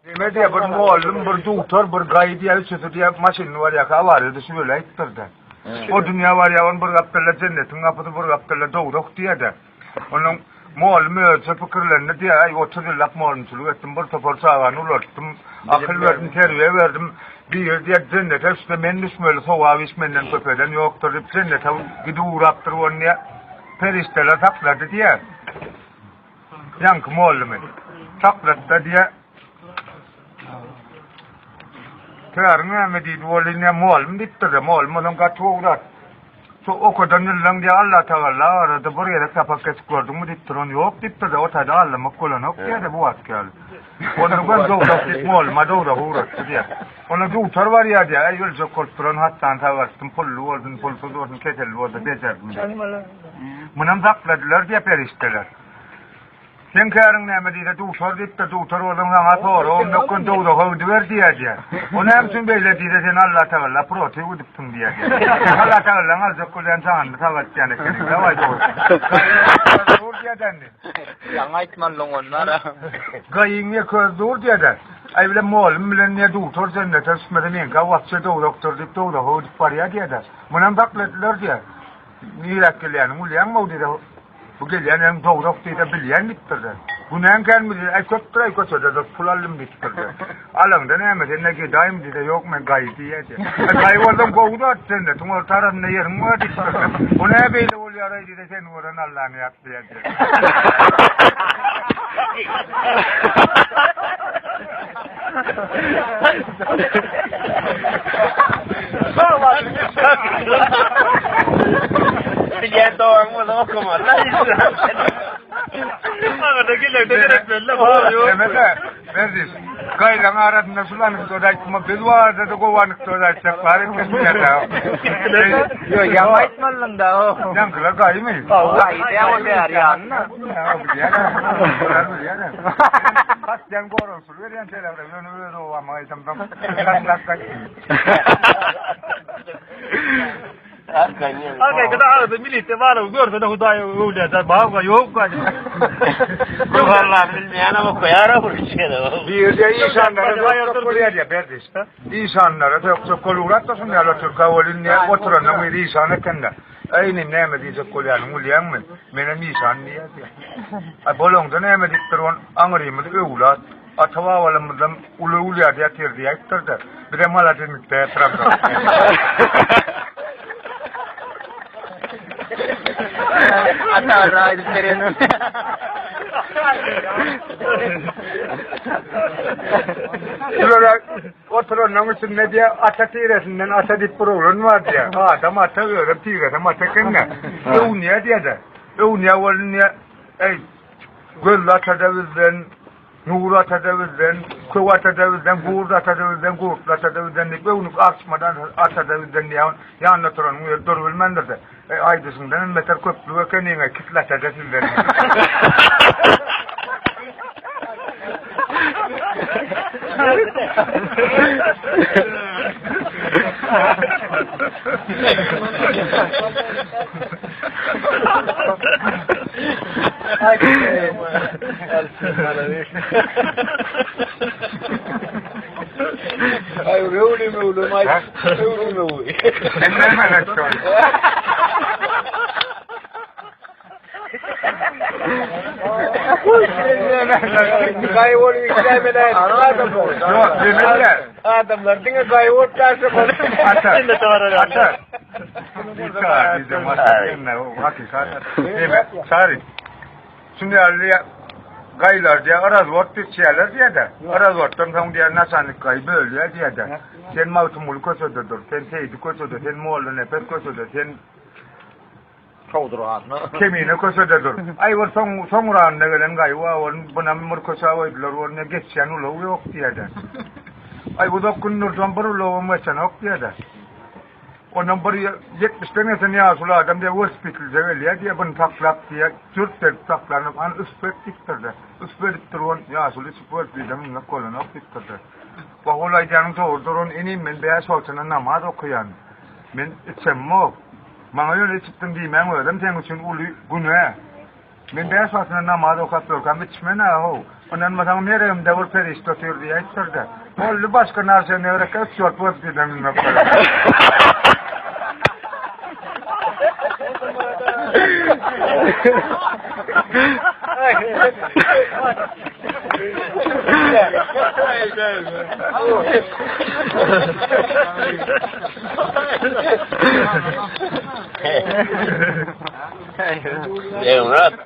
Neme diýýär, bir mugallym, bir dugtor, bir gaýy diýýär, üçüsi diýýär, maşynly barýarka awariýa düşüp öläýipdir-de. O dünýä barýar, onuň bir gapdalda jennetiň gapysy, bir gapdalda dowzah diýýär-de. Onuň mugallym özüçe pikirlendi diýýär, aý, 30 ýyllap mugallymçylyk etdim, bir topar çagany ulaltdym, akyl berdim, terbiýe berdim. Biri diýýär, jennete düşse men düşmeli, sogap iş menden köp eden ýokdur diýip, jennete gidip ugrapdyr ony diýýär. Perişdeler saklady diýýär. Ýaňky mollumy saklatda diýe. Käriň näme diýdi, ol ine mollum diýipdir-de, mollum bolsaň gaty gowy zat. Şo okadan ýyllaň diýe Alla tagalla arada bir gezek sapak geçip gördüňmi diýipdir, ony ýok diýipdir-de, o taýda aldamak bolanok diýe-de bu wagt ýaly. Onda göm dowzah diýip molluma dowzaha ugratdy diýe. Onda dugtar barýar diýe, äý öljek bolup duran hassany sagaltdym, pully bolsun, pulsuz bolsun, keselli bolsa bejerdim diýip. Munam sakladylar diýe perişdeler. Seň käriň näme diýse, dugtar diýipdir, dugtar bolsaň saňa soragym ýok, göni dowzaha gidiber diýýär diýýär. O näme üçin beýle diýse, sen Allatagalla protiw gidipsiň diýýär diýýär. Allatagallaň aljak bolýan janyny sagaltýan ekeniň, dawaý dogry. Dur diýýär indi. Ýaňy aýtmalyň onlara. Gaýyň ýeke özi dur diýýär. Aý bilen mollum bilen diýýär, dugtar jennete düşmese meňkä wapşe dowzahdyr diýip dowzaha gidip barýar diýýär. Munam sakladylar diýýär. Niräk gelýäniňi bilýäňmi-ow diýse, bu gelýän ýeriň dowzah diýse, bilýän diýipdir-de. Günäň känmi diýse, äý köpdür-aý köçede durup pul aldym diýipdir-de. Alaňda näme, sen-de gedaýmy diýse, ýok men gaýy diýýär-de. Äý gaýy bolsaň gowy zat, jennetiň orta arasynda ýeriň bar diýipdir-de. O nä beýle bolýar-aý diýse, seni gören Allany ýatlaýar diýýär. Bilýän dogaň bolsa okamaly. Agada gelende gerek belli. Demese, Berdiş, gaýlaň arasynda şul anekdot aýtma, biz barada-da gowy anekdot aýtsak bar eken diýýär. Ýok, ýaňy aýtmalyň da. Ýaňkylar gaýymy? Gaýy däl ol bäri ýanyna. Basýan goragçylyk berýän telegram, ýöne öz obama aýdamdan taşlap gaýtdym. Hakykatda agzy milisiýa balygy görse-de Hudaý öwlüýä baga ýok gaýdy. Kulhallah bilmeýän okaýar o bir Birde işanlara sökjek bolýar diýýär Berdiş. Işanlara sökjek bolup ugrap-da şuny ýaly türke bolýan diýýär, oturanyň biri işan eken-de. Äý inim näme diýjek bolýanyňy bilýäňmi? Menem işan diýýär diýýär. Aý bolaňda näme diýipdir on aňrymyz öwlat. Ata-babalarymyzdan uly öwlüýada ýatyr diýäýipdir-de. Bizem holodilnikde ýatyramzok. Ata aýdyp beren. Şulara Oturanyň içinde diýýär, ata tiresinden ata diýip bir oglan bar diýýär. Adam ata, özem tiresem ata eken-dä. Öwünýär diýýär-de. Öwünýär welin diýýär, Eý, Gözli ata-da bizden, Nury ata-da bizden, Köw ata-da bizden, Gurt ata-da bizden, Gurtly ata-da bizden diýip öwnüp arçmadan ata-da bizden diýýär. Ýanynda oturanyň özi durubilmändir-de. Eý, aýdyşyňdan hem beter köplük ekeniň-eý, kitli ata-da sizden. Ay öwli möwli may öwli möwli. Gaý bolup işlämeli. Adamlar diňe gaý bolup ýaşamaly. Ata. Ata. Sary. Şuny ýaly gaýlar diýä razwod geçýärler diýä-de. Razwoddan soň diýä naçalnik gaý bölýär diýä-de. Sen Magtymguly köçede dur, sen Seýdi köçede, sen Mollanepes köçede, sen Çowdurhanda. Kemine köçede dur. Aý bir soň soňranda gelen gaý bar, ony bunam bir köçä goýdular, ony geçýän ulag ýok diýä-de. Aý uzak gün dursam bir ulagam geçenok diýä-de. Ondan bir ýetmişden geçen ýaşuly adam diýýär, welosipedlije gelýär diýýär, buny saklap diýýär, jürt berip saklanyp, hany üsp et diýipdir-de. Üsp edipdir, ony ýaşuly içip welosipede münmek bolanok diýipdir-de. Wah, ol aýdýanyň dogrudyr, ony inim, men bäş wagtyna namaz okaýan. Men içemok. Maňa ýöne içipdiň diýmäň özem seň üçin uly günä. Men bäş wagtyna namaz okap ýörkäm içmen-ä how. Ynanmasaň meregimde bir perişde otyr diýäýipdir-de. Boldy başga narse ne gerek, üç ýol welosipede münmek gerek. Begmyrat.